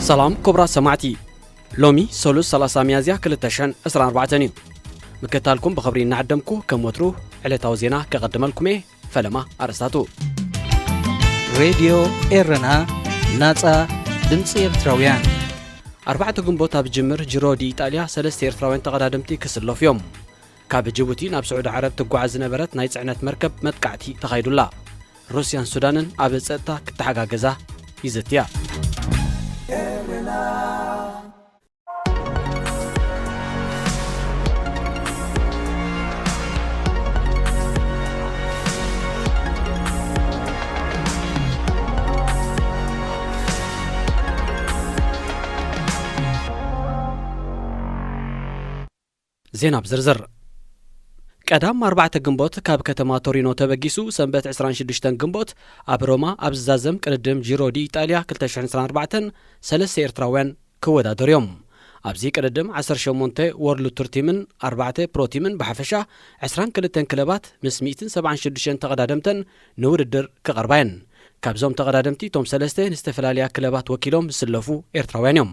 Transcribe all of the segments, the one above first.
ሰላም ክቡራት ሰማዕቲ፣ ሎሚ ሰሉስ ሰላሳ ሚያዝያ ክልተ ሽሕን ዕስራን ኣርባዕተን እዩ። ምክትታልኩም ብኽብሪ እናዓደምኩ፣ ከም ወትሩ ዕለታዊ ዜና ከቐድመልኩም እየ። ፈለማ ኣርእስታቱ። ሬድዮ ኤረና፣ ናጻ ድምጺ ኤርትራውያን። ኣርባዕተ ግንቦት ኣብ ጅምር ጂሮ ዲ ኢጣልያ ሰለስተ ኤርትራውያን ተቐዳደምቲ ክስለፉ እዮም። ካብ ጅቡቲ ናብ ስዑዲ ዓረብ ትጓዓዝ ዝነበረት ናይ ጽዕነት መርከብ መጥቃዕቲ ተኻይዱላ። ሩስያን ሱዳንን ኣብ ጸጥታ ክተሓጋገዛ ይዝትያ። ዜና ብዝርዝር። ቀዳም ኣርባዕተ ግንቦት ካብ ከተማ ቶሪኖ ተበጊሱ፣ ሰንበት ዕስራን ሽዱሽተን ግንቦት ኣብ ሮማ ኣብ ዝዛዘም ቅድድም ጂሮ ዲ ኢጣልያ ክልተ ሽሕን ዕስራን ኣርባዕተን ሰለስተ ኤርትራውያን ክወዳደሩ እዮም። ኣብዚ ቅድድም ዓሰርተ ሸሞንተ ወርልድ ቱር ቲምን ኣርባዕተ ፕሮ ቲምን ብሓፈሻ ዕስራን ክልተን ክለባት ምስ ሚእትን ሰብዓን ሽዱሽተን ተቐዳደምተን ንውድድር ክቐርባ እየን። ካብዞም ተቐዳደምቲ እቶም ሰለስተ ንዝተፈላለያ ክለባት ወኪሎም ዝስለፉ ኤርትራውያን እዮም።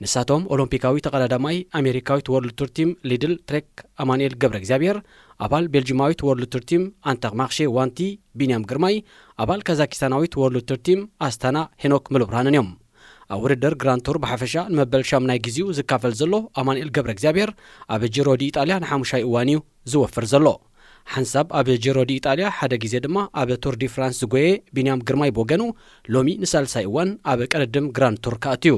ንሳቶም ኦሎምፒካዊ ተቐዳዳማይ ኣሜሪካዊት ወርልድ ቱር ቲም ሊድል ትሬክ ኣማኑኤል ገብረ እግዚኣብሔር፣ ኣባል ቤልጂማዊት ወርልድ ቱር ቲም ኣንተክ ማክሼ ዋንቲ ቢንያም ግርማይ፣ ኣባል ካዛኪስታናዊት ወርልድ ቱር ቲም ኣስታና ሄኖክ ምሉብርሃንን እዮም። ኣብ ውድድር ግራንድ ቱር ብሓፈሻ ንመበል ሻምናይ ግዜኡ ዝካፈል ዘሎ ኣማኑኤል ገብረ እግዚኣብሔር፣ ኣብ ጂሮ ዲ ኢጣልያ ንሓሙሻይ እዋን እዩ ዝወፍር ዘሎ። ሓንሳብ ኣብ ጂሮ ዲ ኢጣልያ፣ ሓደ ግዜ ድማ ኣብ ቱር ዲ ፍራንስ ዝጎየ ቢንያም ግርማይ ብወገኑ፣ ሎሚ ንሳልሳይ እዋን ኣብ ቅድድም ግራንድ ቱር ክኣቱ እዩ።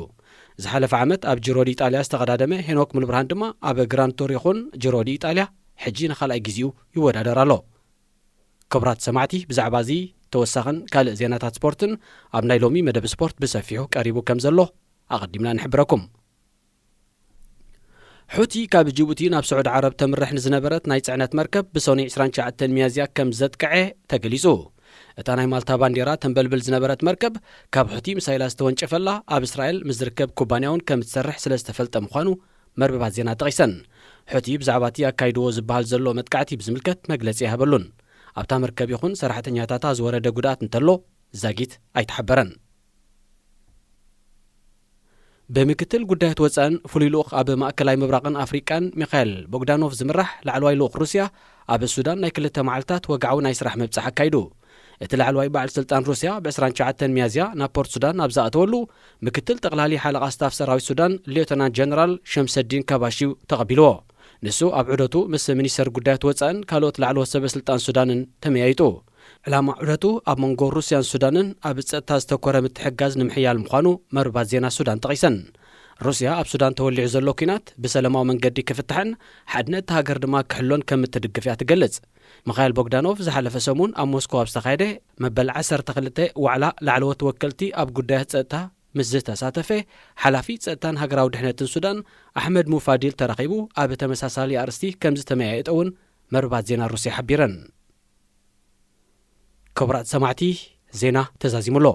ዝሓለፈ ዓመት ኣብ ጂሮ ዲ ኢጣልያ ዝተቐዳደመ ሄኖክ ምሉብርሃን ድማ ኣብ ግራንድ ቱር ይኹን ጂሮ ዲ ኢጣልያ ሕጂ ንኻልኣይ ግዜኡ ይወዳደር ኣሎ። ክቡራት ሰማዕቲ፣ ብዛዕባ እዚ ተወሳኽን ካልእ ዜናታት ስፖርትን ኣብ ናይ ሎሚ መደብ ስፖርት ብሰፊሑ ቀሪቡ ከም ዘሎ ኣቐዲምና ንሕብረኩም። ሑቲ ካብ ጅቡቲ ናብ ስዑዲ ዓረብ ተምርሕ ንዝነበረት ናይ ጽዕነት መርከብ ብሰኑይ ዕስራን ትሽዓተን ሚያዝያ ከም ዘጥቅዐ ተገሊጹ። እታ ናይ ማልታ ባንዴራ ተንበልብል ዝነበረት መርከብ፣ ካብ ሑቲ ሚሳይላት ዝተወንጨፈላ ኣብ እስራኤል ምስ ዝርከብ ኩባንያ እውን ከም እትሰርሕ ስለ ዝተፈልጠ ምዃኑ መርበባት ዜና ጠቒሰን። ሑቲ ብዛዕባ እቲ ኣካይድዎ ዝበሃል ዘሎ መጥቃዕቲ ብዝምልከት መግለጺ ኣይሃበሉን። ኣብታ መርከብ ይኹን ሰራሕተኛታታ ዝወረደ ጉድኣት እንተሎ ዛጊት ኣይተሓበረን። ብምክትል ጉዳያት ወጻእን ፍሉይ ልኡኽ ኣብ ማእከላይ ምብራቕን ኣፍሪቃን ሚኻኤል ቦግዳኖቭ ዝምራሕ ላዕለዋይ ልኡኽ ሩስያ፣ ኣብ ሱዳን ናይ ክልተ መዓልታት ወግዓዊ ናይ ስራሕ ምብጻሕ ኣካይዱ። እቲ ላዕለዋይ በዓል ስልጣን ሩስያ፣ ብ ዕስራን ትሽዓተን ሚያዝያ ናብ ፖርት ሱዳን ኣብ ዝኣተወሉ፣ ምክትል ጠቕላሊ ሓለቓ ስታፍ ሰራዊት ሱዳን ሌተናንት ጀነራል ሸምሰዲን ካባሺው ተቐቢልዎ። ንሱ ኣብ ዑደቱ ምስ ሚኒስተር ጉዳያት ወጻእን ካልኦት ላዕለዎት ሰበ ስልጣን ሱዳንን ተመያይጡ። ዕላማ ዑደቱ ኣብ መንጎ ሩስያን ሱዳንን ኣብ ጸጥታ ዝተኮረ ምትሕግጋዝ ንምሕያል ምዃኑ መርባት ዜና ሱዳን ጠቒሰን። ሩስያ ኣብ ሱዳን ተወሊዑ ዘሎ ኲናት ብሰላማዊ መንገዲ ክፍታሕን ሓድነት እታ ሃገር ድማ ክሕሎን ከም እትድግፍ እያ ትገልጽ። ሚኻኤል ቦግዳኖቭ ዝሓለፈ ሰሙን ኣብ ሞስኮ ኣብ ዝተኻየደ መበል ዓሰርተ ክልተ ዋዕላ ላዕለዎት ወከልቲ ኣብ ጉዳያት ጸጥታ ምስ ዝተሳተፈ፣ ሓላፊ ጸጥታን ሃገራዊ ድሕነትን ሱዳን ኣሕመድ ሙፋዲል ተራኺቡ ኣብ ተመሳሳሊ ኣርእስቲ ከም ዝተመያየጠ እውን መርባት ዜና ሩስያ ሓቢረን። ክቡራት ሰማዕቲ፣ ዜና ተዛዚሙ ኣሎ።